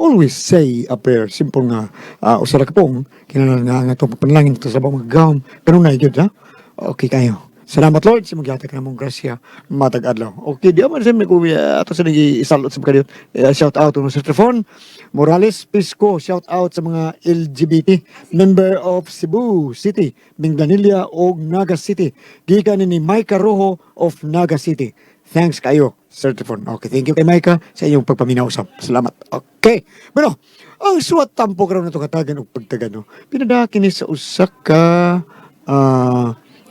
Always say a prayer. Simple nga usa ra ka pong kinahanglan nga ang atong pagpanalangin sa mga gahom kanunay gyud ha. Okay kayo. Salamat Lord sa magyatag namong grasya matag adlaw. Okay, di man sa mi kuya ato sa nigi isalot sa mga shout out to Sir Trifon Morales Pisco, shout out sa mga LGBT member of Cebu City, Minglanilla og Naga City. Gikan ni Micah Rojo of Naga City. Thanks kayo, Sir Trifon. Okay, thank you kay Micah sa inyong pagpaminaw usab. Salamat. Okay. Bueno, ang suwat tampo karon nato katagan og pagtagan no. Pinadaki ni sa usa ka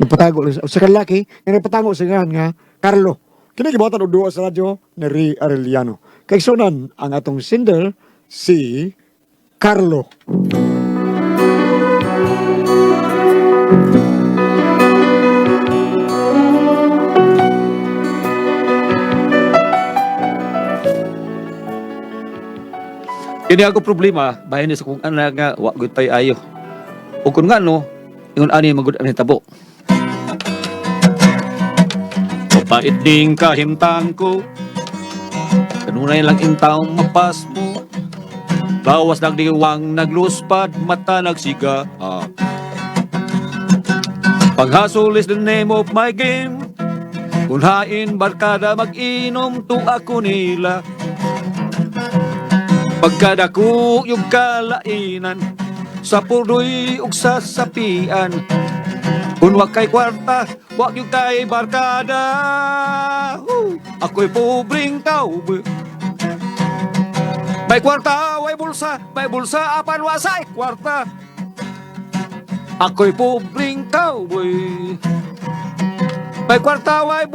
nagpatago lang sa usa ka lalaki nga nagpatago sa ngalan nga Carlo. Kini gibatan og duwa sa radyo ni Ray Arellano. Kay sunan ang atong sender si Carlo. Kini ako problema, bahin sa kung ana nga wa gud tay ayo. Ug kun ngano, ingon ani magud ang tabo. Mapait ding kahimtang ko. Kanunay lang intawong mapas mo. Lawas nagdiwang nagluspad, mata nagsiga. Ah. Paghasol is the name of my game. Kung hain barkada mag-inom, tuwa ko nila. Pagkadako yung kalainan sa purdoy ug sa sapian. Kung wa kay kwarta, wa yung kay barkada. Woo! Ako'y pobreng cowboy. May kwarta, may bulsa, apan wasay kwarta. Ako'y pobreng cowboy. May kwarta, may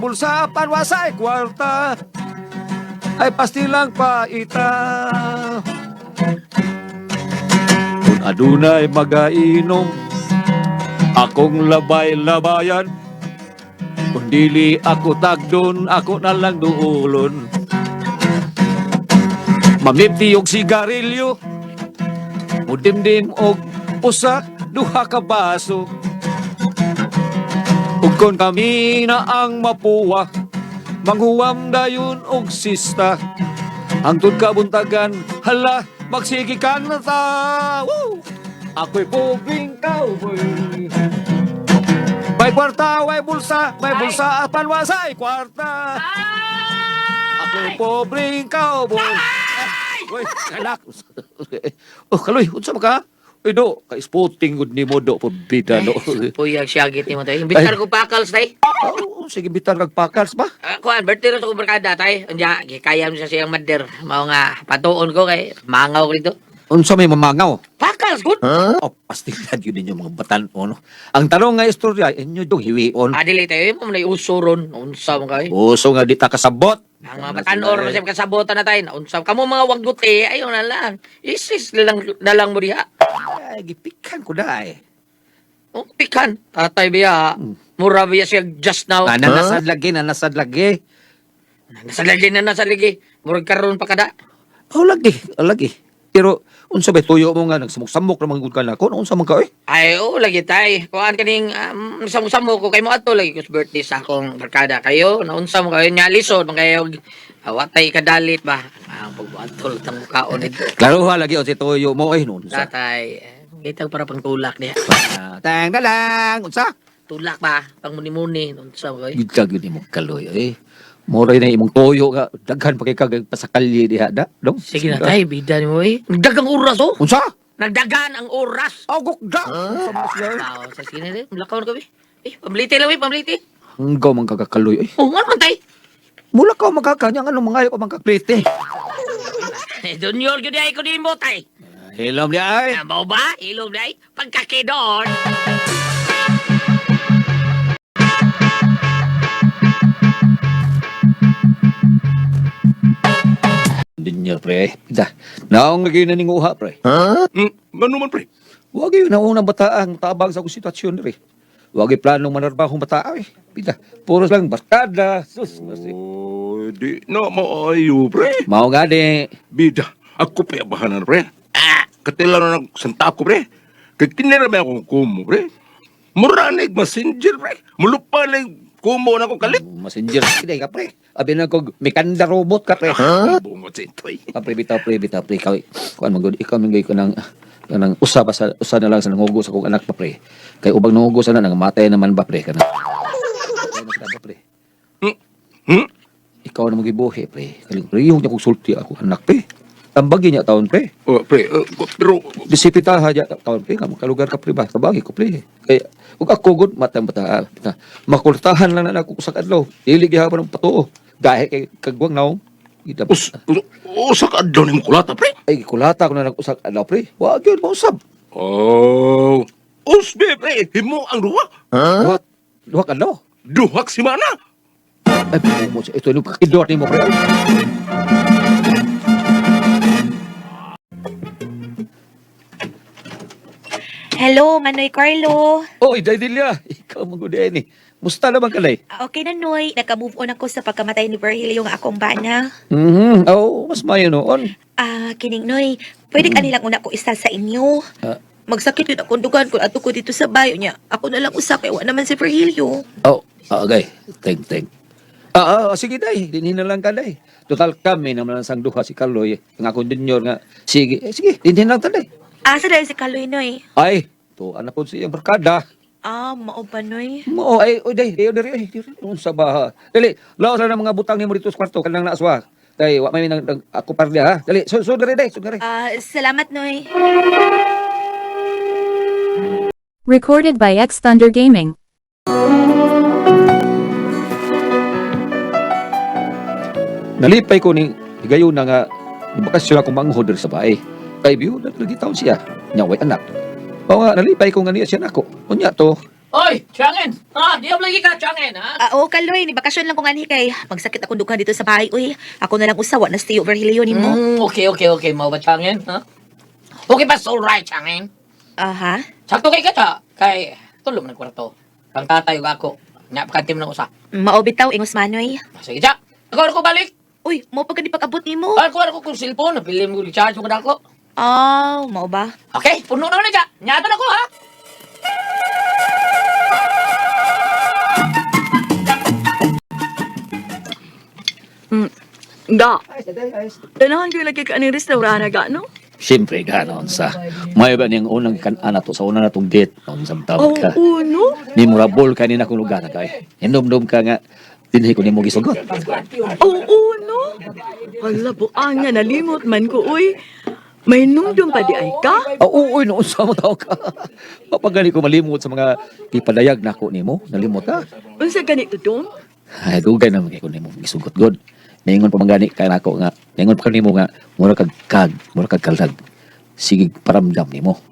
bulsa, apan wasay kwarta. Ay pastilang paita. Kung adunay magainom, akong labay-labayan. Kung dili ako tagdon, ako na lang duulon. Mamipti og sigarilyo, mudimdim og usa, duha ka baso. Ug kon kami na ang mapuwa, manghuwam dayon og sista. Hangtod ka buntagan, hala, magsige kang na ta. Woo! Ako'y pobreng cowboy. May kwarta, may bulsa, apan wasay kwarta. Ako'y pobreng cowboy. Uy, kalak. Oh, kaloy, unsa ba ka? Uy, do, ka-spotting gud nimo do, pabida do. Puyag siya giti mo tay. Imbitar ko pakals tay. Oh, sige bitar kag pakals ba? Kuan birthday ra sa akong barkada tay. Unya gikayam siya siyang mother. Mao nga patuon ko kay mangaw ko dito. Unsa may mamangaw? Pakals good. Oh, pastilan yun ninyo mga batan o, no? Ang tanong nga istorya, inyo dong hiwion. Adili tayo mo na uso ron. Unsa man kay? Uso nga di ta kasabot. Ang mga batan-or kasi kasabotan na tayo. Unsa kamo mga wagute ayo na lang. Isis na lang mo diha. Ay, gipikan ko na eh. Oh, pikan. Tatay biya. Mura biya siya just now. Ah, nanasad lagi, nanasad lagi. Nasa lagi na nasa lagi. Murag karon pa kada. Oh, lagi, oh, lagi. Pero, unsa ba tuyo mo nga, nagsamok-samok naman gud ka na ko, unsa man ka eh? Ay, oo, lagi tay. Kuan kaning samo-samo ko kay mo ato lagi ko sa birthday sa akong barkada kayo. Naunsa mo kayo nya lisod man kayo watay kadalit ba. Ang pagbuatol tang kaon nito. Klaro ha, lagi, o si tuyo mo eh, nun. Unsa? Tatay, kitang para pang tulak niya. Ah, tang na lang, unsa? Tulak ba? Pang muni-muni. Unsa mo kayo? Gid ka gyud imong kaloy eh. Moray na imong tuyo nga, daghan pa kay kag pasakalye diha da, dong. Sige na tay, bida ni mo eh. Nagdagang oras oh. Unsa? Nagdagan ang oras. Agok da. Unsa man siya, eh? Tao, sa sine rin. Mulakaw na kami. Eh, pamliti lang eh, pamliti. Hanggaw man kagakaloy eh. Oh, nga naman tay. Mula ka magkakanya ano mga pa magkaklite. Eh, Junior, yun ay ko din mo tay. Hilom di ay. Mao ba? Ilog na ay. Pagkakidon. Dinyo pre. Da. Naong lagi na ninguha pre. Ano man, pre? Wag yun naunang bataang tabang sa akong sitwasyon pre. Wag yung planong manarbahong bataa eh. Bida. Puros lang barkada. Sus. Mercy. Oh, di na maayo, pre. Mao nga di. Bida, ako pa abahanan, pre. Ah, katila na santa ko, pre. Kay tinira ba akong kumo, pre? Muranig messenger, pre. Mulupa lang Kumo na ko kalit. Messenger kini ka pre. Abi na kog mikanda robot ka pre. Bungot sa itoy. Ah, pre, bitaw pre, bitaw pre. Ikaw, kuan man gud, ikaw man gud ko nang kanang usa ba sa usa na lang sa nangugo sa kong anak pa pre. Kay ubang nangugo sa na nangamatay naman ba pre kana. Matay na sila ba pre. Hmm? Hmm? Ikaw na magibuhi pre. Kaling pre, yung niya kong sulti ako anak pre. Tambagi niya taon pre. Oh, pre, pero Disipitaha niya taon pre, nga makalugar ka pre ba? Tabagi ko pre. Kay ug ako gud matang bata, makultahan lang na ako sa kadlaw. Dili gihapon ang patuo. Gahi kay kagwang naong. Ita us usa ka adlaw nimo kulata, pre. Ay, kulata ko na nag-usag adlaw pre. Wa gyud mausab. Oh. Usbe, pre, himo ang duha. What? Duha ka adlaw. Duha ka semana. Ay, pumo siya. Ito, yung idor ni mo pre. Hello, Manoy Carlo. Oy, Day Delia. Ikaw mo gud ni. Musta naman ka, Day? Ah, okay na, Noy. Naka-move on ako sa pagkamatay ni Virgilio nga akong bana. Mhm. Oh, mas mayo noon. Ah, kining Noy, pwede kanilang una ko isa sa inyo. Ah. Magsakit yun akong dugan kung ato ko dito sa bayo niya. Ako na lang usa kay wa naman si Virgilio. Oh, okay. Thank, thank. Sige day, dinhin na lang ka day. Total kami naman lang sang duha si Carloy, ang akong junior nga. Sige, eh, sige, dinhin lang ta day. Asa dahil si Kaloy, Noy? Ay, to anak ko siyang barkada. Ah, mao ba, Noy? Mo, ay, oy day, dayo diri, ay, diri, unsa ba? Dali, laos lang ang mga butang nimo dito sa kwarto kanang naaswa. Kay wa may nang ako parlya ha. Dali, so so diri day, so diri. Ah, salamat, Noy. Recorded by X Thunder Gaming. Nalipay ko ni higayon na nga bakasyon ako manghod diri sa bahay. Kay biyo na lagi taon siya. Nya way anak. O nga nalipay ko nga niya siya nako. Unya to. Oy, Changin! Ah, di lagi ka, Changin, ha? Ah, oh, Kaloy, ni bakasyon lang ko nga ni kay magsakit akong dugan dito sa bahay, uy. Ako na lang usa wa na si Virgilio nimo. Okay, okay, okay. Mao ba, Changin, ha? Okay ba, all right, Changin? Aha. Sakto kay ka, cha. Kay, tulo man ang kwarto. Kang tatay ug ako. Nya, pakantim ng usa. Mao bitaw ingos Manoy. Sige, cha. Ako, ako balik. Uy, mo pa gani pag-abot nimo. Ako, ako kung cellphone. Napili mo recharge mo ko. Ah, mao ba? Okay, puno naman na, cha. Nyato na ko, ha? Ga. Tanahan ko lagi ka ani restaurant ga no? Siyempre ganon sa mayo ba niyang unang kan-ana to sa una na tong date noon sa Oh, taon ka. uno. Memorable ka ni na akong lugar na kay. Hinomdom ka nga dinhi ko nimo gisugot. Oh, uno. Hala buang nga nalimot man ko uy. May nungdong pa di ay ka? Ah, oo, uy, noon sa mo tao ka. Papagali ko malimot sa mga ipadayag nako nimo, nalimot ka. Unsa ganito dong? Ay, dugay naman kay ko nimo gisugot god. Ningon pa man gani kay nako nga, ningon pa kanimo nga mura kag kag, mura kag kalag. Sige paramdam nimo.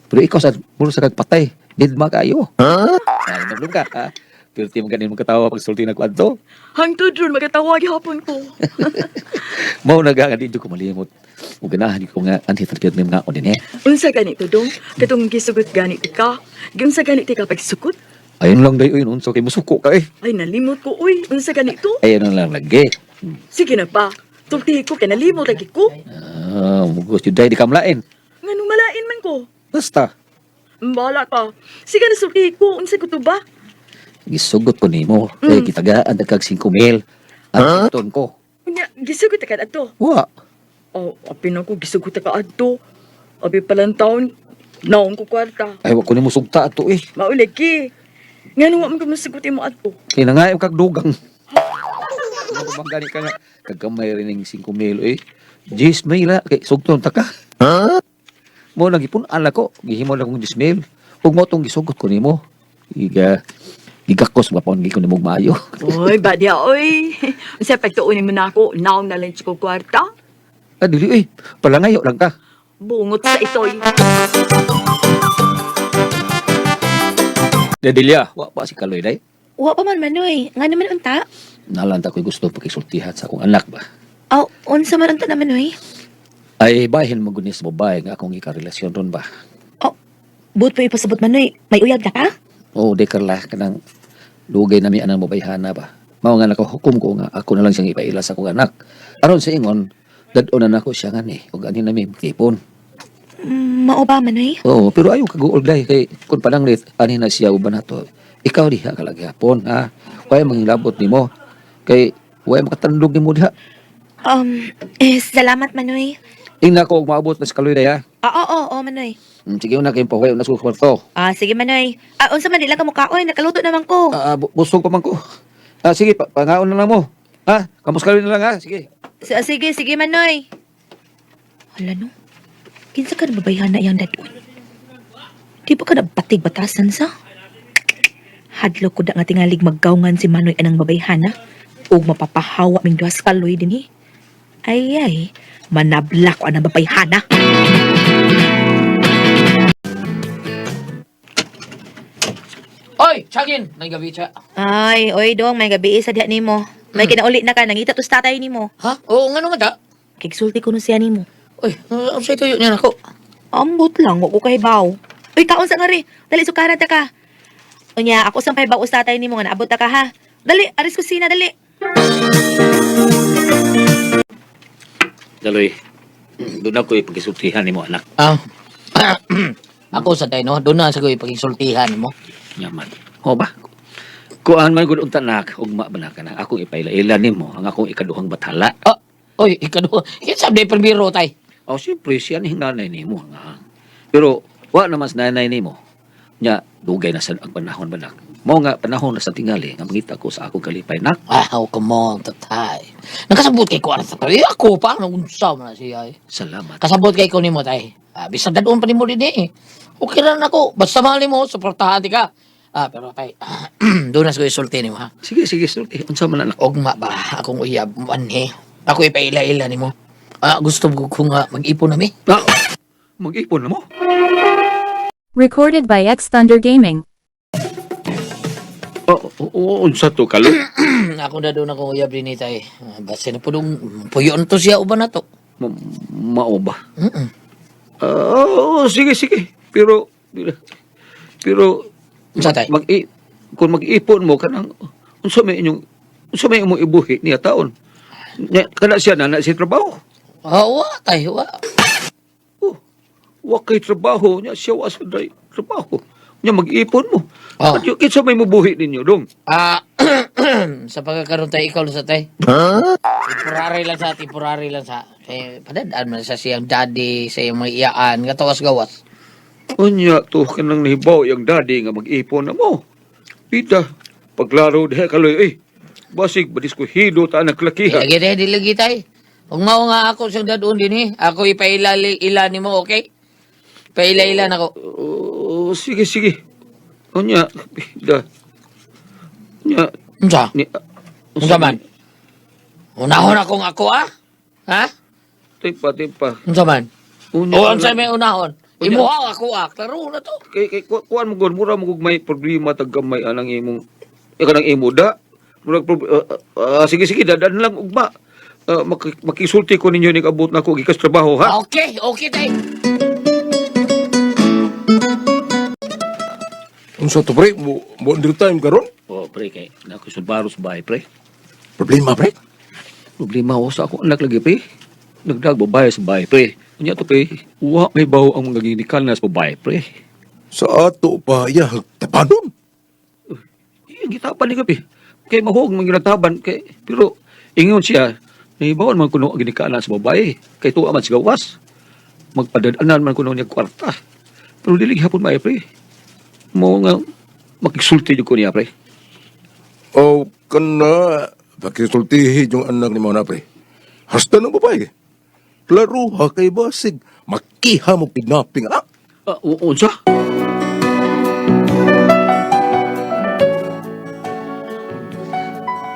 Pero ikaw sa mura sa kag patay, dead ma kayo. Ha? Ay, nablong ka. Ha? Pero ti mo ganin mo katawa pag sulti na ko adto. Hangtod ron magatawa gihapon ko. Mao na ga nga di jud ko malimot. Ug ganahan ko nga anhi target nimo nga din eh. Unsa ganito dong? Katong gisugot gani ti ka. Giunsa gani ti ka pagsukot? Ayun lang dayo yun unsa kay musuko ka eh. Ay nalimot ko uy. Unsa ganito? Ayun lang lagi. Sige na pa. Tulti ko kay nalimot lagi ko. Ah, mugos jud day di kamlain. Nganong malain man ko. Basta Bahala ka. Sige na sulti ko. Unsa ko to ba? gisugot ko nimo. Eh gitagaan kag 5,000. Ang huh? ko. Unya, gisugot ka adto. Wa. Oh, apin ako gisugot ka adto. Abi palang taon, naong ko kwarta. Ay wa ko nimo sugta ato eh. Maulig ki. Ngano wa man ko masugot imo adto. Kaya nga yung kag dugang. Ano bang gani ka nga? Kagamay rin ng 5,000 eh. Jis may la. Kay sugton ta ka. Ha? Mo lagi pun ala ko. Gihimo lang kong 10,000. Ug mo tong gisugot ko nimo. Iga gigakos ba paon ko nimo maayo. Oy, badya oy. Unsa pagtuon nimo nako, naong na lang ko kwarta. Ah, dili eh. Palangayo lang ka. Bungot sa itoy. Dedelia, wa pa si Kaloy day. Wa pa man Manoy. Nga naman unta? Nalanta ko'y gusto pakisultihan sa akong anak ba. Aw, unsa man unta naman Noy? Ay bahin mo gunis babae nga akong ikarelasyon ron ba. Oh, buot mo ipasabot Manoy. May uyab na ka? Oo, di karla kanang dugay nami anang babayhana ba. Mao nga nakahukom ko nga ako na lang siyang ipaila sa akong anak. Aron sa ingon, dad-on na nako siya nga ni ug ani nami tipon. Mao ba Manoy? Oo, pero ayaw kaguol day kay kun pananglit ani na siya uban nato. Ikaw diha ka lang gihapon, ha? Way manghilabot nimo. Kay way makatandog nimo diha. Salamat, Manoy. Ingna ko og maabot na sa Kaloy day, ha? Ah, oo, oo, Manoy. Sige na kayong pahuway na sa kwarto. Ah, sige, Manoy. Ah, unsa man di lang ka mukaoy, nakaluto naman ko. Ah, busog pa man ko. Ah, sige, pangaon na lang mo. Ha? Kamos Kaloy na lang, ha? Sige. Sige, sige, Manoy. Hala no. Kinsa ka na babayhan na iyang dadon? Di ba ka nabatig batasan sa? Hadlo ko da nga tingalig maggawngan si Manoy anang babayhana ug mapapahawa ming duha sa kaloy dinhi. Ay ay, manabla ko anang babayhana. Oy, Chagin! Nay gabi, cha. Ay, oy dong, may gabi sa diha nimo. May kinauli na ka, nangita to sa tatay nimo. Ha? Oo, nga naman ta. Kigsulti ko no siya nimo. Oy, ang sa'yo tuyo niya nako. Ambot lang, wa ko kahibaw. Uy, kaon sa ngari. Dali, sukaran ta ka. Unya, ako sang pahibaw sa tatay nimo nga naabot ta ka ha. Dali, aris kusina, dali. Daloy, doon ako ipagisultihan nimo anak. Ah, ako sa tayo, no? Doon na sa ko ipagsultihan mo. Nyaman. O ba? Kuan man gud unta nak, ugma ba na ka na. Akong ipaila-ila nimo ang akong ikaduhang bathala. Ah, oy, ikaduha. Kinsa day primero tay. O siyempre siya ni nanay nimo nga. Pero wa naman sa nanay nimo. Nya dugay na sa ang panahon ba nak. Mao nga panahon na sa tingali nga mangita ko sa akong kalipay nak. Ah, oh, come on, tatay. Nakasabot kay ko sa tay. Ako pa, naunsa man na siya. Eh. Salamat. Kasabot kay ko nimo tay. Ah, bisan dadon pa nimo dinhi eh. Okay ra nako. Basta mahal nimo, suportahan ti ka. Ah, pero tay, doon na sa ko isulti nimo ha. Sige sige sulti. Unsa man anak? Ugma ba akong uyab manhe. Ako ipaila-ila nimo. Ah, gusto ko kung mag-ipon nami. Ah, mag-ipon na mo. Recorded by X Thunder Gaming. Oh, oh, unsa to kalo? Ako na doon akong uyab dinhi tay. Ah, basta na pudong puyon to siya uban na to. Ma mao ba? Mm. Ah, oo, sige sige. Pero pero Unsa tay? mag kung mag-ipon mo kanang unsa may inyong unsa may imong ibuhi niya taon. Nya kana siya na na siya trabaho. Ah, wa tay, wa. Oh, wa kay trabaho nya siya wa sa day trabaho. Nya mag-ipon mo. Oh. At yung kinsa may mubuhi ninyo dong? Ah, sa pagkakaroon tayo, ikaw lang sa tay. Huh? Temporary lang sa, temporary lang sa. Eh, padadaan man sa siyang daddy, sa iyang mga iyaan, gatawas-gawas. Unya to kanang nahibaw yang daddy nga mag-ipon na mo. Pita, paglaro diha kaloy eh. Basig badiskuhido ta ang klakiha. Lagi tayo, di lagi tayo. Kung mao nga ako siyang dadun din eh. Ako ipailali, ilan mo, okay? Paila-ilan ako. Oh, sige sige. Unya, pita. Unya, Unsa? ni Unsa man? Unahon akong ako, ah? Ha? Timpa, timpa. Unsa man? Unya, O, unsa may unahon? Unya. Imuha ako, ah. Klaro na to. Kay kay kuan mo gud mura mo gud may problema tag gamay anang imong kanang imo da. Murag sige sige dadan lang ugma. Makisulti ko ninyo ning abot nako gikas trabaho ha. Okay, okay tayo. Unsa to pre? Mo mo time karon? Oh, pre kay nako Subaru sa bahay pre. Problema pre? Problema ko sa akong anak lagi pre. Nagdag babae sa bahay pre. Unya to pre, wa may bawo ang mga ginikan na sa babae pre. Sa ato pa iya tapanon. Iyang gitapan ni kape. Kay mahog man ginataban kay pero ingon siya nahibawan man kuno ang ginikanan sa babae kay tuwa man sa gawas. Magpadadanan man kuno niya kwarta. Pero dili gihapon maayo pre. Mo nga makigsulti jud ko niya pre. O kana pakisultihi yung anak ni mo na pre. Hasta ng babae. Klaro ha kay basig makiha mo kidnapping ah. Ah, unsa?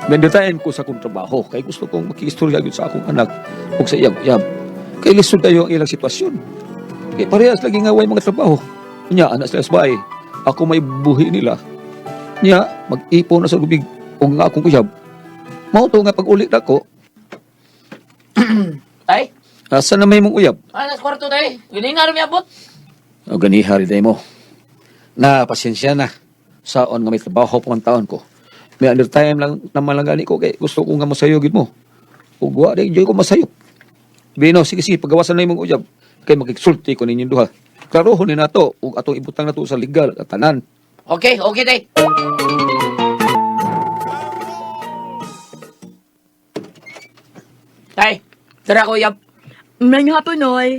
Nanditayan ko sa akong trabaho kay gusto kong makiistorya gyud sa akong anak ug sa iyang uyab. Kay lisod kayo ang ilang sitwasyon. Kay parehas lagi nga way mga trabaho. Nya anak sila sa bahay. Ako may buhi nila. Nya mag-ipon na sa gubig ug nga akong uyab. Mao to nga pag-uli nako, Tay? asa na may mong uyab? Ah, nasa kwarto tay. Galing nga rin abot. O ganiha rin mo. Na pasensya na. Saon nga may trabaho po ang taon ko. May undertime lang naman lang gani ko kay gusto ko nga masayo gid mo. Ug wa di jud ko masayop. Bino, sige sige pagawasan na imong uyab kay makigsulti ko ninyong duha. Klarohon ni nato ug atong ibutang nato sa legal at tanan. Okay, okay tay. Tay, tara ko yap. May hapon, oy.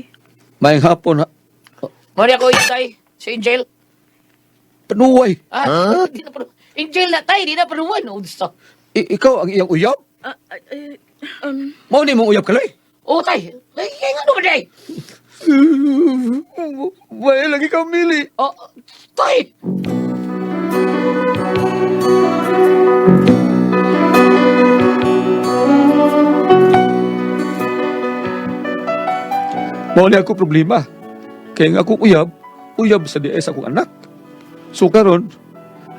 Maayong hapon ha. Mori ako yap tay. Si Angel. Panuway. Ah, di na panuwan. Angel na tay, di na panuwan. Unsa? Ikaw ang iyang uyab? Ah, ah, eh, Mao ni mong uyab kaloy? Oh, tay. Ay, ay, ano ba day? May lagi ka mili. Oh, tay. Mao ni ako problema. Kaya nga akong uyab, uyab sa DS akong anak. So karon,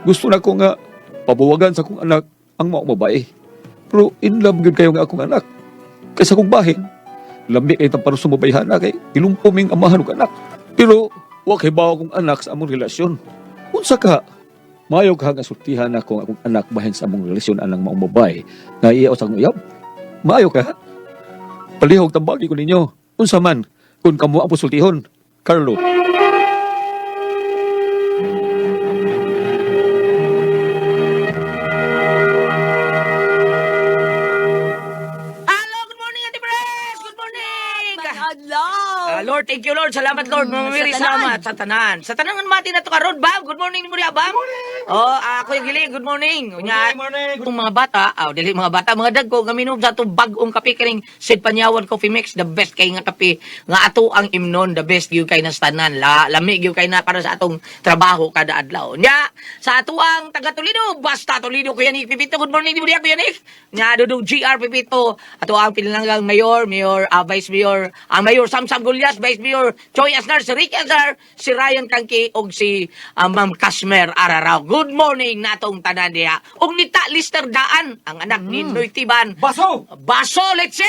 gusto na ko nga pabuwagan sa akong anak ang maong babae. Pero in love gyud kayo nga akong anak. Kaysa akong bahin, lami kay tamparo sumubayhana kay ilumpo ming amahan og anak. Pero wa kay bawo akong anak sa among relasyon. Unsa ka? Maayo ka nga sultihan ako ang akong anak bahin sa among relasyon anang maong babae nga iya sa akong uyab. Maayo ka? Palihog tambagi ko ninyo. Unsa man kung kamo ang pusultihon. Carlo. Hello, good morning, Ate Pres! Good morning! Adlaw. Ah, Lord, thank you, Lord. Salamat, Lord. Mama Mary, sa tanan. salamat. Sa tanan. Sa tanan nga mati na to karon, Bam. Good morning mo diha, Bam. Oh, ako yung giling. Good morning. Unya, Kung mga bata, aw dili mga bata, mga dagko nga minom sa atong bag-ong kape kining Sid Panyawan Coffee Mix, the best kay nga kape nga ato ang imnon, the best gyud kay na sa tanan. La, lami gyud kay na para sa atong trabaho kada adlaw. Nya, sa ato ang taga Toledo, basta Toledo Kuya Nick Pipito. Good morning mo diha, Kuya Nick. Nya dudong GR Pipito, ato ang pinalanggang mayor, mayor, vice mayor, ang mayor Samsam Gulyas, vice mayor Choi Asnar, si Rick Asnar, si Ryan Kangki ug si Ma'am Kasmer Araraw. Good morning natong tanan diha. Ug nita Lister Daan, ang anak ni Noy Tiban. Baso! Baso, let's!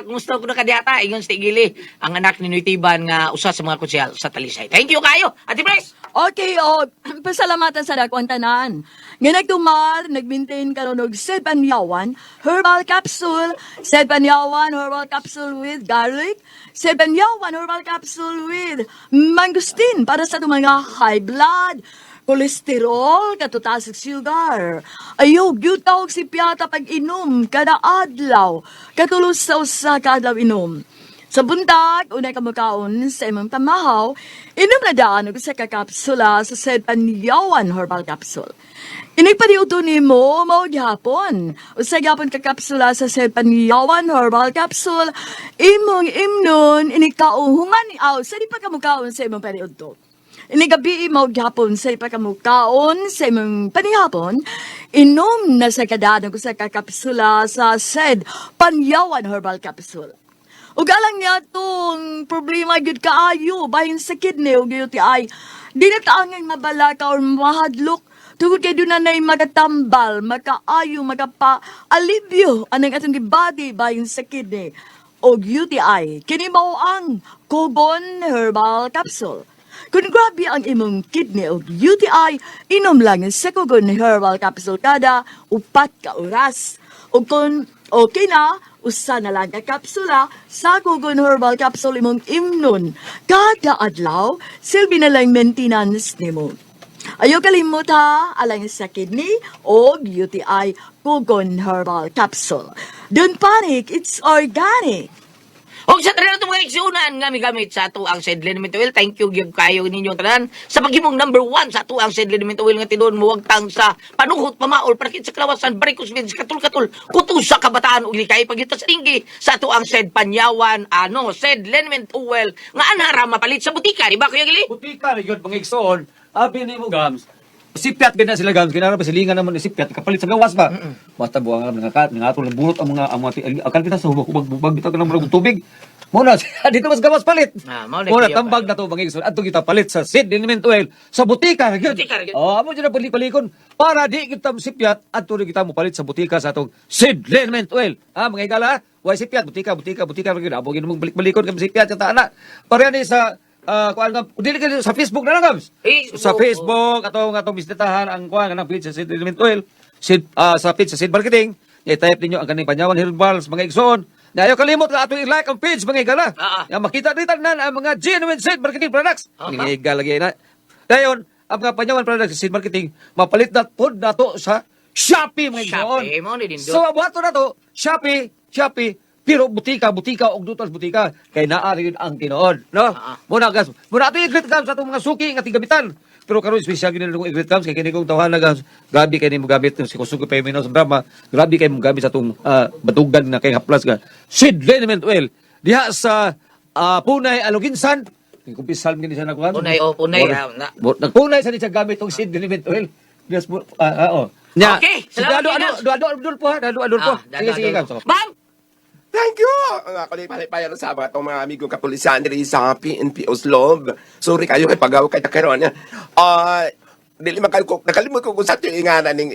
Kumusta ko na kadiyata, ingon sa Tigili, ang anak ni Noy Tiban nga usa sa mga konsehal sa Talisay. Thank you kayo, Ate Pres! Okay, oh, pasalamatan sa dako ang tanan. Nga nagtumar, nag-maintain karon og Sepanyawan herbal capsule, Sepanyawan herbal capsule with garlic, Sepanyawan herbal capsule with mangosteen para sa atong mga high blood, kolesterol, katutaas og sugar. Ayaw, gyud og si piyata pag inom kada adlaw, katulos sa usa ka adlaw inom. Sa buntag, unay ka mukaon sa imong pamahaw, inom na daan og usa ka kapsula sa Sepanyawan Herbal Capsule. Inigpadiuto nimo mao gihapon. Usa gihapon ka kapsula sa Sepanyawan Herbal Capsule, imong imnon inikauhungan aw sa di pa ka mukaon sa imong paniudto. Inigabi mao gihapon sa ipakamukaon sa imong panihapon, inom na sa kadaan og usa ka kapsula sa said Panyawan Herbal Capsule. Ug alang niya tong problema gyud kaayo bahin sa kidney ug UTI. Di na taangay mabalaka or mahadlok tungod kay doon na nay magatambal, makaayo, magapa-alibyo anang atong body bahin sa kidney og UTI. Kini mao ang Kogon Herbal Capsule. Kung grabe ang imong kidney o UTI, inom lang sa Kogon Herbal Capsule kada 4 ka oras. O kung okay na, usa na lang ka kapsula sa Kogon Herbal Capsule imong imnon. Kada adlaw, silbi na lang maintenance nimo. Ayaw kalimot ha, alang sa kidney o UTI Kogon Herbal Capsule. Don't panic, it's organic. Og sa tanan itong mga igsuunan nga migamit sa ato ang Said Liniment Oil. Thank you gyud kayo ninyong tanan sa paghimong number one sa ato ang Said Liniment Oil nga tinuon muwagtang sa panuhot, pamaol, parakit sa kalawasan, varicose veins, katul-katul, kuto sa kabataan ug likay pagyuta sa tinggi sa ato ang Said Panyawan, ano, Said Liniment Oil nga anara mapalit sa butika, di ba Kuya Gili? Butika na yun, mga igsoon. Abi ni mo, Gams. Sipyat gina sila, Gams. Kinara pa silingan naman ni Sipyat. Kapalit sa gawas ba? Basta buang alam, nangatol, bulot ang mga, akal kita sa hubag, hubag, hubag, bitaw ka ng murag tubig. Muna, dito mas gawas palit. Ah, mao na Muna, kayo, tambag na to, mga igsoon. Adto kita palit sa Sid Liniment Oil sa butika. Gyud. Butika, gyud. Oh, amo dyan na palit-palikon. Para di kita sipyat, adto rin kita mo palit sa butika sa atong Sid Liniment Oil. Ah, mga higala, way sipyat, butika, butika, butika. Gyud. Amo gin mong balik-balikon kami sipyat sa taana. Pareha ni sa kuan nga dili ka sa Facebook na lang Gams. Facebook, Sa Facebook atong atong bisitahan ang kuan kanang page sa Sid Liniment Oil, Sid sa page sa Sid Marketing. I-type ninyo ang kaning Panyawan Herbals mga igsoon. Na ayaw kalimot nga atong i-like ang page mga higala. Ah, ah. Ya makita dito tanan ang mga genuine Sid Marketing products. Ah, Mga higala lagi na. Dayon, Ang mga Panyawan products sa Seed Marketing mapalit na pod nato sa Shopee, mga igsoon. Shopee, mao ni dindot. So mabuhaton nato Shopee, Shopee, pero butika, butika og dutas butika kay naa rin ang tinuod, no? Ah. Muna gas, muna ato i-greet gams atong mga suki nga tigamitan. Pero karon espesyal gid nila i-greet gams kay kini kong tawhana gams. Grabe kay nimo gamit si Kusugo Pemino sa drama. Grabe kay mo gamit sa atong batugan na kay haplas ga. Sid Liniment Oil diha sa Punay Aloginsan. Kumpisal gini siya nakuha. Punay, oh, punay, na. Nagpunay sa ni siya gamit tong Sid Liniment Oil. Yes, oh. Nya, Okay, si salamat Dado, kay ano, Gams. Dado Abdul po ha, Dado Abdul po. Ah, Sige, sige, Dado. Gams. Bam! Thank you! Ang ako ni Palipayan sa mga itong mga amigong kapulisan diri sa PNP Oslo. Sorry kayo kay pagaw kay takaron. Dili man kayo ko nakalimot ko kung sa ato yung ingana ning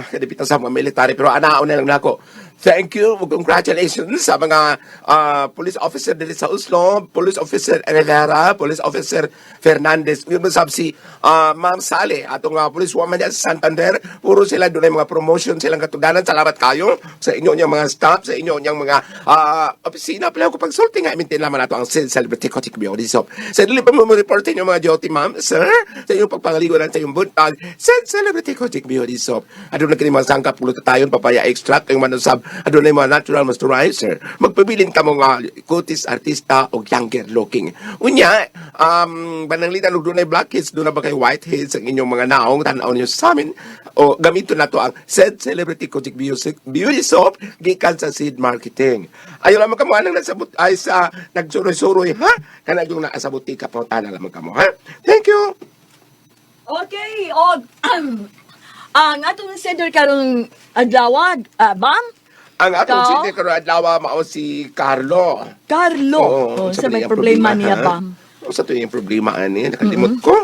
kadipita sa mga military pero anaon na lang nako. Thank you, congratulations sa mga police officer diri sa Oslo, Police Officer Rivera, Police Officer Fernandez. Yun mo sab si Ma'am Sally, atong police woman diyan sa Santander. Puro sila doon mga promotion silang katudanan. Salamat kayo sa inyo niyang mga staff, sa inyo niyang mga opisina. Pala ko pagsulti nga, imintin naman nato ang Sid Celebrity Cotic Beauty Soap. Sa dili pa mo report inyo mga duty, ma'am, sir, sa inyong pagpangaligo sa iyong buntag, Sid Celebrity Cotic Beauty Soap. Aduna kini mga sangkap glutathione, papaya extract, yung manusab, aduna yung mga natural moisturizer. Magpabilin ka mga kutis artista o younger looking. Unya, pananglitan og dunay blackheads, dunay ba kay whiteheads ang inyong mga naong tan-aw niyo sa amin o gamiton nato ang Said Celebrity Kojic Beauty, Beauty Soap gikan sa Seed Marketing. Ayo lamang kamo anang nasa but ay sa nagsuroy-suroy ha kanang yung naa sa butika pangutana lamang kamo ha. Thank you. Okay, og ang atong sender karong adlaw, Bam? Ang atong Ikaw? sige karon adlaw mao si Carlo. Carlo. Oo, Oh, sa may iyang problema niya, ha? Bam. Unsa to yung problema ani? Nakalimot ko.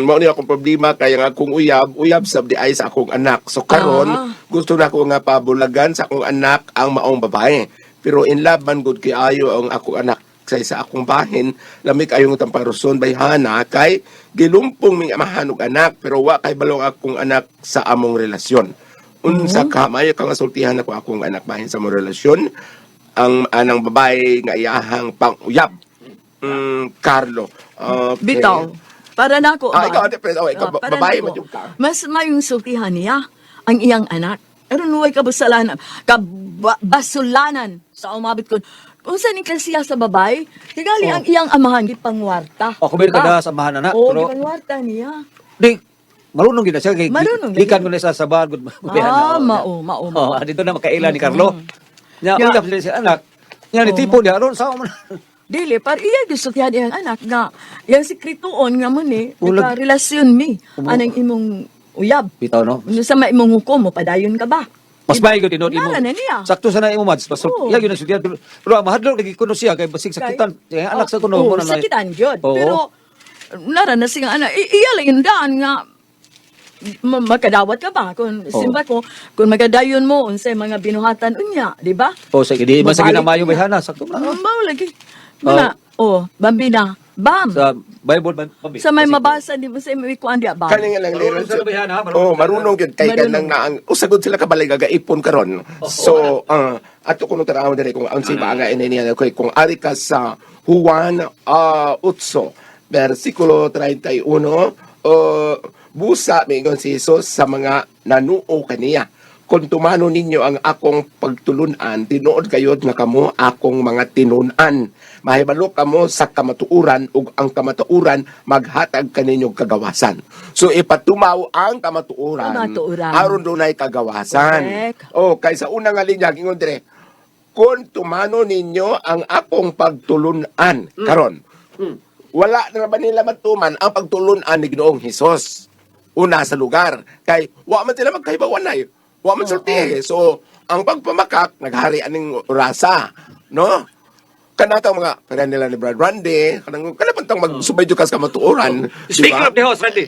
Mao ni akong problema kaya nga akong uyab, uyab sab di ay sa akong anak. So karon gusto na ko nga pabulagan sa akong anak ang maong babae. Pero in love man gud kay ayo ang akong anak sa isa akong bahin, lami kayong tamparuson bayhana kay gilumpong ming amahan og anak pero wa kay balong akong anak sa among relasyon. Unsa ka maayo ka nga sultihan ako akong anak bahin sa among relasyon ang anang babae nga iyahang pang-uyab. Carlo. Okay. Bitaw. Para nako. Ah, Bam. ikaw, Ate Pres. Oh, ikaw, Para babae nako. man yung ka. Mas mayong sultihan niya ang iyang anak. Aron way kabasalanan, kabasulanan sa umabot ko. Kung saan ni siya sa babae, tingali ang iyang amahan gipangwarta. Oh, kumir ka Diba? na sa amahan na, Oo, pero- gipangwarta niya. Di, marunong gid na siya kay Marunong gikan gid. ko na siya sa bar gud. Ah, mao, mao, mao. Oh, dito na makaila ni Carlo. Nya Ya. uyab sila siya anak. Nya ni Oo. tipo niya aron sa man. Dili, par iya gisultihan iyang anak nga yang sikrituon nga mo ni, Ulag. nagka-relasyon mi anang imong uyab. Bitaw no. Unsa sa may imong hukom mo padayon ka ba? Mas may gyud tinuod imo. Nara na niya. Sakto sa na imo Mads. Pasok. Oo. Iya gyud ang sultihan pero, pero ang mahadlok lagi kuno siya kay basig sakitan. Kaya anak sa kuno Oh, mo na. sakitan gyud. Oo. Pero nara na siya anak. Iya lang yung daan nga makadawat ka ba kung simba ko kung magadayon mo unsay mga binuhatan unya, di ba? Oh, sige, di man sa Mabalik ginamayo niya. bayhana sakto na. Mao lagi. Muna, oh, bambina. Bam. Sa Bible man pambi. Sa may mabasa di mo sa may kuan di ba? Kani nga lang Marunong lyrics. sa labihan, ha? Marunong Oh, sa marunong gyud kay Marunong. kanang naang usagod sila kabalay gagaipon karon. So, ato kuno tan-awon diri kung unsay maanga ini niya kay kung ari ka sa Juan 8 versikulo 31 busa miingon si Jesus sa mga nanuo kaniya. Kung tumano ninyo ang akong pagtulunan, tinuod kayod nga kamo akong mga tinun-an. Mahibalo kamo sa kamatuoran ug ang kamatuoran maghatag kaninyo kagawasan. So ipatumaw ang kamatuoran, Kamatuoran. aron dunay kagawasan. Correct. O kay sa una nga linya ingon dire, kung tumano ninyo ang akong pagtulunan karon. Wala na ba nila matuman ang pagtulunan ni Ginoong Hesus? Una sa lugar kay wa man sila magkahibawan ay. Wa man sulti. So ang pagpamakak naghari aning rasa, no? Kanatang mga kaya nila ni Brad Randy, kanang kanang pantang magsubay jud ka sa kamatuoran, di Speaking ba? of the house, Randy.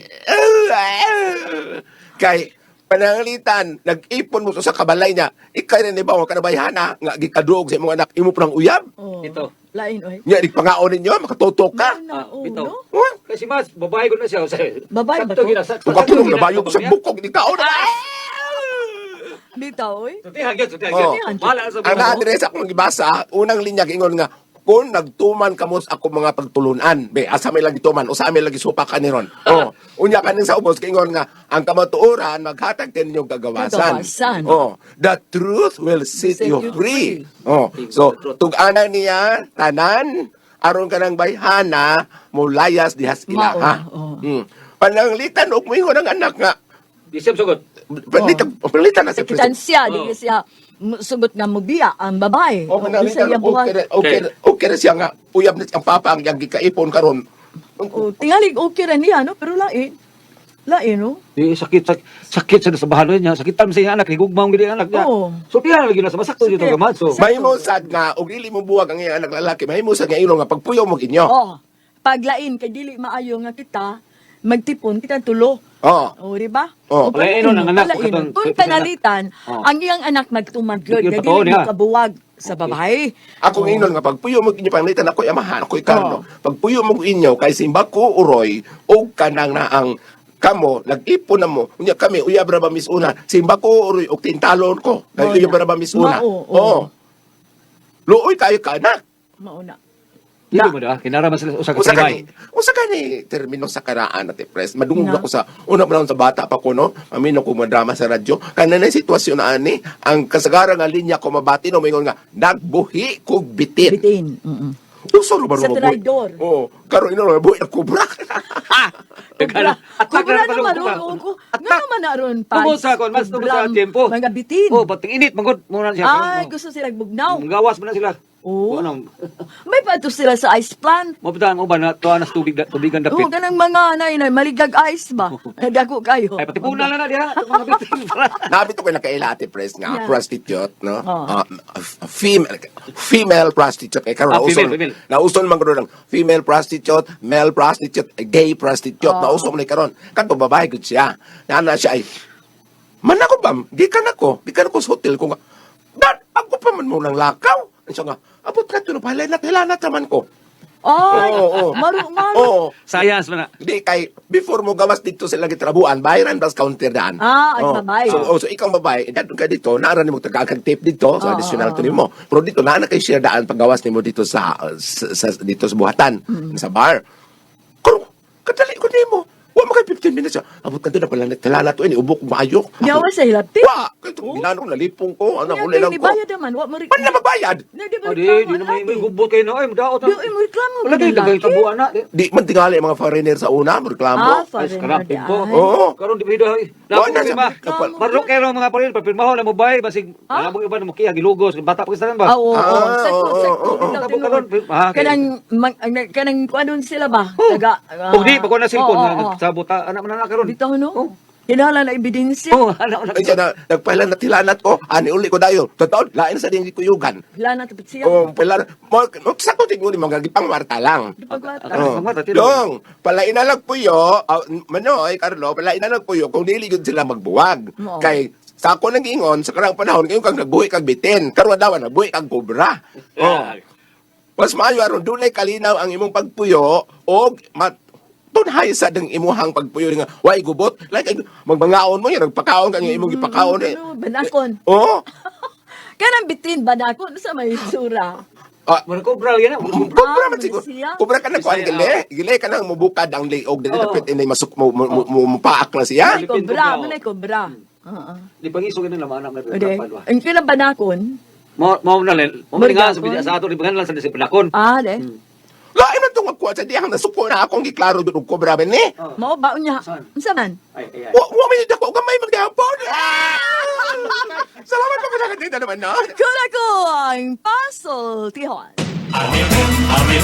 Kay pananglitan nag-ipon mo sa kabalay niya ikay na ni ba ka na bayhana nga gikaduog sa imong anak imo prang uyab Oh, Ito. Lain oy. nya di pangaon ninyo makatutok ka. Na, oh, Bitaw. no? Huh? Kasi Mads, babae ko na siya. Babae ba Sakto to? gina, sakto. Kung katulong na bayo ko sa bukog di kaon na. Bitaw oy. Sultihan gyud, sultihan Oh. gyud. Bahala sa Ang na-address akong gibasa, unang linya ingon nga Kung nagtuman kamo sa ako mga pagtulunan, be, asa may lagi tuman, usa may lagi supa ka ni ron. Oh, unya kaning sa ubos kingon nga ang kamatuoran maghatag din ninyo kagawasan. Kagawasan. Oh, the truth will set Set you you free. Oh, so tug-ana niya tanan aron kanang bayhana mulayas dihas ilaha. Mao, oh. Pananglitan og moingon ang anak nga Di siya sugot. panglitan panglitan na si Sakitan siya, di Oh. siya sugot nga mubiya ang babae. O Oh, pananglitan sa iyang buhat. okay okay okay ra siya nga uyab na siyang papa ang iyang gikaipon karon. Oh, tingalig okay ra niya no, pero lain. Lain no. Di sakit sakit, sakit sa sa bahalo niya, sakitan sa iyang anak, higugmaong gid ang anak niya. Oo. So tiyan lagi na sa masakto dito Sakit. gamad. So Mahimo sad nga og dili mo buwag ang iyang anak lalaki, mahimo sad nga ilo nga pagpuyo mo inyo. Oh, paglain kay dili maayo nga kita magtipon kita tulo. Oh. Oh, di ba? Oh. O, Palainon ang anak, palainon. katong- Kung panalitan, Oh. ang iyang anak magtuman gyud Yun, nga totoo dili niya. mo kabuwag sa babae. Ako ingon nga pagpuyo mo inyo panglitan ako amahan ako'y Carlo. Pagpuyo mo inyo kay simba ko uroy og kanang naang kamo nag-ipon na mo unya kami uyab ra ba misuna simba ko uroy og tintalon ko kay Mao uyab na. ra ba misuna. Mao, oo. Oh. Luoy kayo ka anak. Mauna. dili mo da kinara man sila usa ka Usa tinay. kani, usa kani termino sa karaan ate pres. Madungog Na. ako sa una pa lang sa bata pa ko no. Amino ko madrama sa radyo. Kana na sitwasyon na ani ang kasagaran nga linya ko mabati no moingon nga nagbuhi kog bitin. Bitin. Mm. Uso ro ba Sa ro mabuhi? traidor. Oo, karon ino ro buhi ang kubra. Kubra. Atak Kubra na naman naman ron. kubra. Oo, nga naman na ron pa. Tungod sa kon mas tungod sa tiempo. Mga bitin. Oh, bating init mangod mo na siya. Ay, gusto sila bugnaw. Gawas man na sila. Oo. Ano? May pato sila sa ice plant. Mo ang uban na tuwa na sa tubig tubigan Oo, dapit. ganang mga nay nay maligag ice ba? Dako kayo. Ay pati puna na na diha mga bitin. Nabito ko nakaila ate pres nga Yeah. prostitute no. Oo. Ah, female female prostitute kay karon Ah, nauso female, female. nauso man karon ang female prostitute, male prostitute, gay prostitute Oo. nauso man ni karon. Kadto babae gud siya. Nana siya ay Man ako ba? Gikan ako. Gikan ako sa hotel ko nga. Dad, ako pa man mo nang lakaw. Ano siya nga, abot ka to, hilanat, hilanat naman ko. Ay, Oo, oo. maru maru. Oo. Science man na. Di kay before mo gawas dito sa lagi trabuan, bayaran bas counter daan. Ah, ay, Oh. babae. So, oh, so ikaw babae, dadun ka dito, naara nimo tagakag tape dito, so Oo, additional oo, to nimo. Pero dito naa na kay share daan paggawas nimo dito sa, dito sa buhatan, sa bar. Kung kadali ko nimo. Wa man kay 15 minutes. Abot ka doon na pala talala to ini ubok maayo. Yawa sa hilabti. Wa, kay ginano ko nalipong ko, ano Kaya uli lang kay ko. Nibayad naman, wa mo Pan na mabayad? Na, di ba Oh, di reklamo di na ang may may laki? gubot kayo na ay mudaot. Di, ay, mo reklamo Wala kay ang dagang laki. tabuan na. Di man tingali ang mga foreigner sa una, mo reklamo. Ah, Ay, foreigner karap di po. ay. Oo. Karon di ba ay. Oo, nasa- ba? Kapal- Marlok kayo mga parin, papirmaho na mo bay basig wala mo iba na mo kiya gilugos, bata pa kistanan ba? Ah, oo, oo. Ah, Sakto, oo, sakto. oo, oo. Bitaw, Tabo tinuod. karon, ah, okay. Kanang, kanang, kuanon sila ba? Oh. Taga, ah, Og di pag na cellphone oo, na oo. sa buta anak man na karon. Bitaw, no? Kinahanglan na ebidensya. Oh, anak na. Ay, siya na, nagpahilan na tilanat ko, ani uli ko dayon. Totoo, lain sa ding kuyugan. Wala na tapos siya. Oh, pala, mo, sa ko tingnan ni mga gipangwarta lang. Di pagwata. Ah, Oh. pangwarta, tino. Dong, palain na lang puyo, manoy, Carlo, palain na lang puyo kung dili gyud sila magbuwag. Oo. Kay sa ako nang giingon sa karang panahon kayo kang nagbuhi kag bitin, karon daw nagbuhi kag kobra. Oh. Mas maayo aron dunay kalinaw ang imong pagpuyo og mat tunhay sa dang imuhang pagpuyo nga way gubot like ay, magmangaon mo yan nagpakaon ka nga imong gipakaon eh. Ano, banakon. Oo. Kanang bitin, banakon. Sa may itsura. Ah, Mura kobra yan. Kubra man Ah, siguro. siya. Kubra ka na kuan Bisaya. gile. Gile ka nang mubukad ang liog dili Oo. dapat inay masuk mo mo, mo, mo paak na siya. Manay kobra, manay kobra. Oo. Di pangiso gani lang anak na Ode. Ang kanang banakon. Mo mo na len. Mo man nga sa Murigapon. sa ato di pangalan sa disiplinakon. Ah, de. Lain na tong kuan sa diyang nasuko na akong giklaro dud og kubra ba ni. Mao ba unya? Saan? Unsa man? Ay ay. ay. Wa wa may dako gamay magyapon. Ah! Salamat pa ko naman no. Kuna ko ang puzzle, Tihon. Amin, amin,